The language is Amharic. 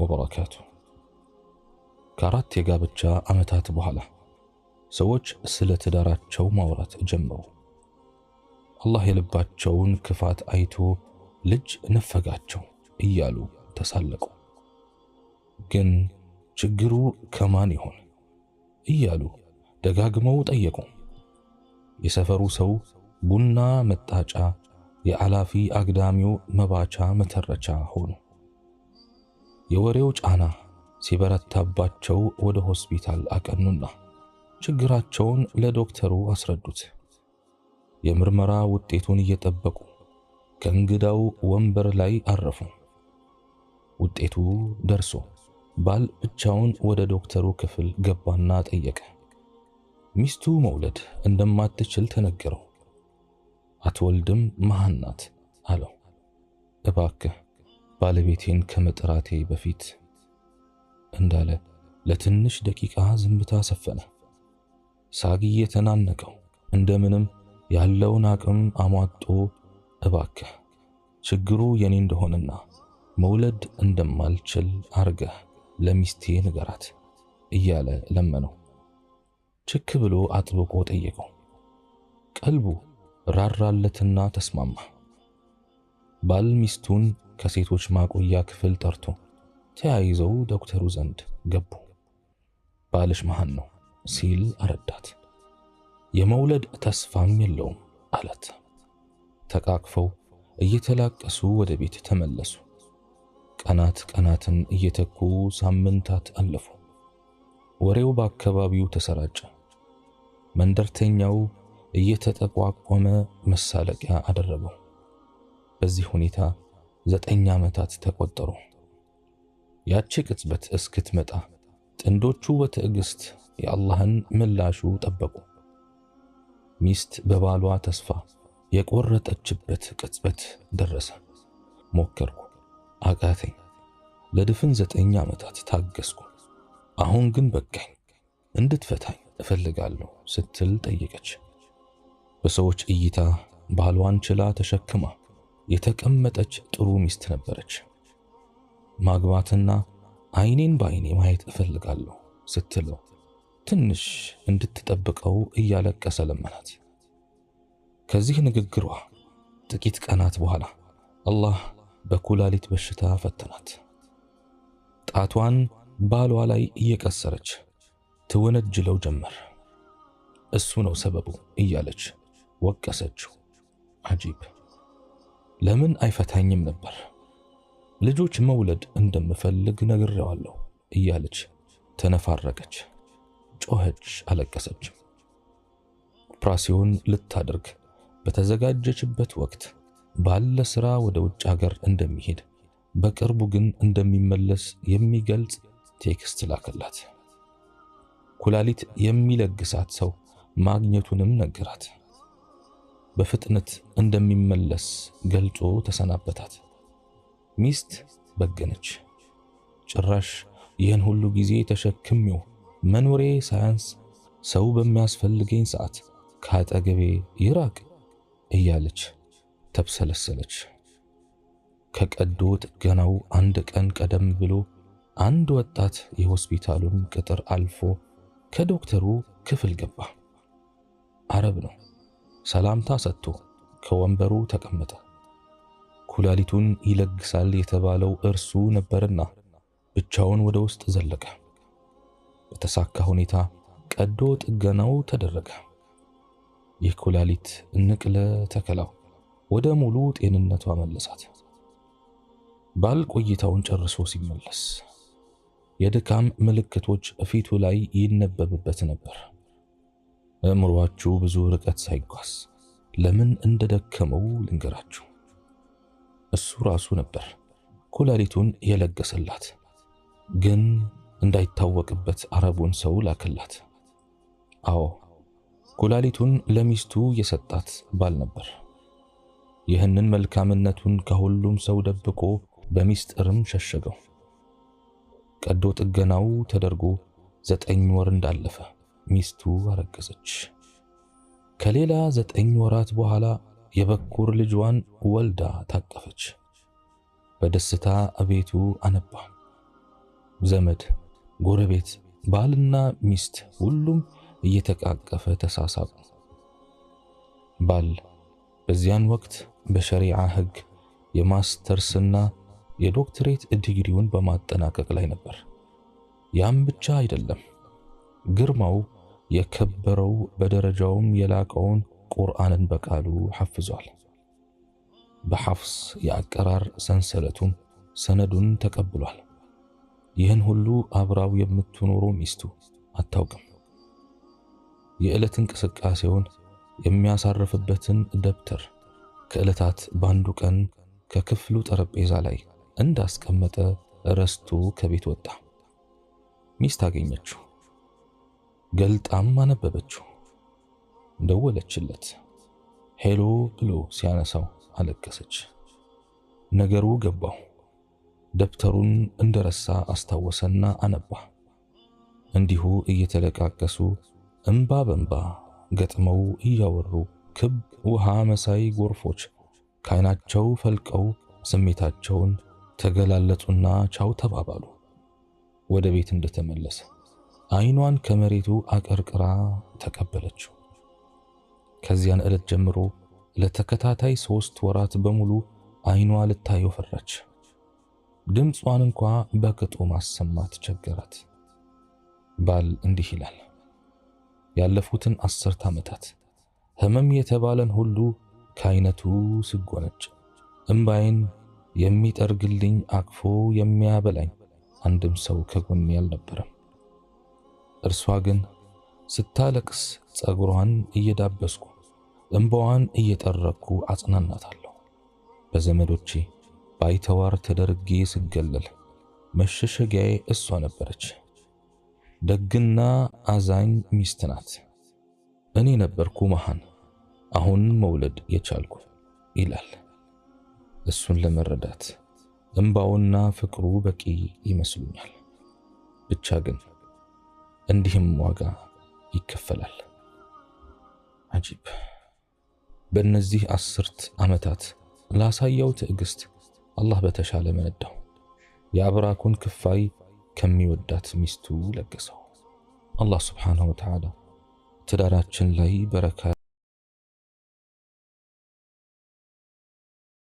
ወበረካቱ። ከ4 የጋብቻ ዓመታት በኋላ ሰዎች ስለ ትዳራቸው ማውራት ጀመሩ። አላህ የልባቸውን ክፋት አይቶ ልጅ ነፈጋቸው እያሉ ተሳለቁ። ግን ችግሩ ከማን ይሆን እያሉ ደጋግመው ጠየቁ። የሰፈሩ ሰው ቡና መጣጫ፣ የአላፊ አግዳሚው መባቻ መተረቻ ሆኑ። የወሬው ጫና ሲበረታባቸው ወደ ሆስፒታል አቀኑና ችግራቸውን ለዶክተሩ አስረዱት። የምርመራ ውጤቱን እየጠበቁ ከእንግዳው ወንበር ላይ አረፉ። ውጤቱ ደርሶ ባል ብቻውን ወደ ዶክተሩ ክፍል ገባና ጠየቀ። ሚስቱ መውለድ እንደማትችል ተነገረው። አትወልድም፣ መሃን ናት አለው። እባክህ ባለቤቴን ከመጥራቴ በፊት እንዳለ ለትንሽ ደቂቃ ዝምታ ሰፈነ። ሳግ እየተናነቀው እንደምንም ያለውን አቅም አሟጦ እባክህ ችግሩ የኔ እንደሆነና መውለድ እንደማልችል አርገህ ለሚስቴ ንገራት እያለ ለመነው። ችክ ብሎ አጥብቆ ጠየቀው። ቀልቡ ራራለትና ተስማማ። ባል ሚስቱን ከሴቶች ማቆያ ክፍል ጠርቶ ተያይዘው ዶክተሩ ዘንድ ገቡ። ባልሽ መሃን ነው ሲል አረዳት። የመውለድ ተስፋም የለውም አላት። ተቃቅፈው እየተላቀሱ ወደ ቤት ተመለሱ። ቀናት ቀናትን እየተኩ ሳምንታት አለፉ። ወሬው በአካባቢው ተሰራጨ። መንደርተኛው እየተጠቋቆመ መሳለቂያ አደረገው። በዚህ ሁኔታ 9 ዓመታት ተቆጠሩ። ያቺ ቅጽበት እስክትመጣ ጥንዶቹ በትዕግስት የአላህን ምላሹ ጠበቁ። ሚስት በባሏ ተስፋ የቆረጠችበት ቅጽበት ደረሰ። ሞከርኩ፣ አቃተኝ። ለድፍን 9 ዓመታት ታገስኩ። አሁን ግን በቃኝ፣ እንድትፈታኝ እፈልጋለሁ ስትል ጠየቀች። በሰዎች እይታ ባሏን ችላ ተሸክማ የተቀመጠች ጥሩ ሚስት ነበረች። ማግባትና አይኔን በአይኔ ማየት እፈልጋለሁ ስትለው ትንሽ እንድትጠብቀው እያለቀሰ ለመናት። ከዚህ ንግግሯ ጥቂት ቀናት በኋላ አላህ በኩላሊት በሽታ ፈተናት። ጣቷን ባሏ ላይ እየቀሰረች ትወነጅለው ጀመር። እሱ ነው ሰበቡ እያለች ወቀሰችው። አጂብ! ለምን አይፈታኝም ነበር? ልጆች መውለድ እንደምፈልግ ነግሬዋለሁ እያለች ተነፋረቀች፣ ጮኸች፣ አለቀሰች። ኦፕራሲዮን ልታደርግ በተዘጋጀችበት ወቅት ባለ ስራ ወደ ውጭ ሀገር እንደሚሄድ በቅርቡ ግን እንደሚመለስ የሚገልጽ text ላከላት። ኩላሊት የሚለግሳት ሰው ማግኘቱንም ነገራት። በፍጥነት እንደሚመለስ ገልጾ ተሰናበታት። ሚስት በገነች። ጭራሽ ይህን ሁሉ ጊዜ ተሸክሜው መኖሬ ሳያንስ ሰው በሚያስፈልገኝ ሰዓት ከአጠገቤ ይራቅ እያለች ተብሰለሰለች። ከቀዶ ጥገናው አንድ ቀን ቀደም ብሎ አንድ ወጣት የሆስፒታሉን ቅጥር አልፎ ከዶክተሩ ክፍል ገባ። አረብ ነው። ሰላምታ ሰጥቶ ከወንበሩ ተቀመጠ። ኩላሊቱን ይለግሳል የተባለው እርሱ ነበርና ብቻውን ወደ ውስጥ ዘለቀ። በተሳካ ሁኔታ ቀዶ ጥገናው ተደረገ። የኩላሊት ንቅለ ተከላው ወደ ሙሉ ጤንነቷ መለሳት። ባል ቆይታውን ጨርሶ ሲመለስ የድካም ምልክቶች ፊቱ ላይ ይነበብበት ነበር። አእምሯችሁ ብዙ ርቀት ሳይጓዝ ለምን እንደደከመው ልንገራችሁ። እሱ ራሱ ነበር ኩላሊቱን የለገሰላት፣ ግን እንዳይታወቅበት አረቡን ሰው ላከላት። አዎ ኩላሊቱን ለሚስቱ የሰጣት ባል ነበር። ይህንን መልካምነቱን ከሁሉም ሰው ደብቆ በሚስጥርም ሸሸገው። ቀዶ ጥገናው ተደርጎ 9 ወር እንዳለፈ ሚስቱ አረገዘች። ከሌላ 9 ወራት በኋላ የበኩር ልጇን ወልዳ ታቀፈች። በደስታ ቤቱ አነባ። ዘመድ፣ ጎረቤት፣ ባልና ሚስት ሁሉም እየተቃቀፈ ተሳሳቁ። ባል በዚያን ወቅት በሸሪዓ ሕግ የማስተርስና የዶክትሬት ዲግሪውን በማጠናቀቅ ላይ ነበር። ያም ብቻ አይደለም፣ ግርማው የከበረው በደረጃውም የላቀውን ቁርአንን በቃሉ ሐፍዟል። በሐፍስ የአቀራር ሰንሰለቱም ሰነዱን ተቀብሏል። ይህን ሁሉ አብራው የምትኖረው ሚስቱ አታውቅም። የዕለት እንቅስቃሴውን የሚያሳርፍበትን ደብተር ከዕለታት ባንዱ ቀን ከክፍሉ ጠረጴዛ ላይ እንዳስቀመጠ ረስቶ ከቤት ወጣ። ሚስት አገኘችው፣ ገልጣም አነበበችው። ደወለችለት። Hello ብሎ ሲያነሳው አለቀሰች። ነገሩ ገባው። ደብተሩን እንደረሳ አስታወሰና አነባ። እንዲሁ እየተለቃቀሱ እንባ በእንባ ገጥመው እያወሩ ክብ ውሃ መሳይ ጎርፎች ካይናቸው ፈልቀው ስሜታቸውን ተገላለጹና ቻው ተባባሉ። ወደ ቤት እንደተመለሰ አይኗን ከመሬቱ አቀርቅራ ተቀበለችው። ከዚያን ዕለት ጀምሮ ለተከታታይ 3 ወራት በሙሉ አይኗ ልታየው ፈራች። ድምጿን እንኳ በቅጡ ማሰማት ቸገራት። ባል እንዲህ ይላል፣ ያለፉትን 10 ዓመታት ህመም የተባለን ሁሉ ከአይነቱ ስጎነጭ እምባዬን የሚጠርግልኝ አቅፎ የሚያበላኝ አንድም ሰው ከጎኔ አልነበረም። እርሷ ግን ስታለቅስ ጸጉሯን እየዳበስኩ እምባዋን እየጠረኩ አጽናናታለሁ። በዘመዶቼ ባይተዋር ተደርጌ ስገለል መሸሸጊያዬ እሷ ነበረች። ደግና አዛኝ ሚስት ናት። እኔ ነበርኩ መሃን፣ አሁን መውለድ የቻልኩ ይላል። እሱን ለመረዳት እምባውና ፍቅሩ በቂ ይመስሉኛል። ብቻ ግን እንዲህም ዋጋ ይከፈላል። አጂብ! በእነዚህ 10 ዓመታት ላሳየው ትዕግስት አላህ በተሻለ መነዳው። የአብራኩን ክፋይ ከሚወዳት ሚስቱ ለገሰው። አላህ ሱብሓነሁ ወተዓላ ትዳራችን ላይ በረካ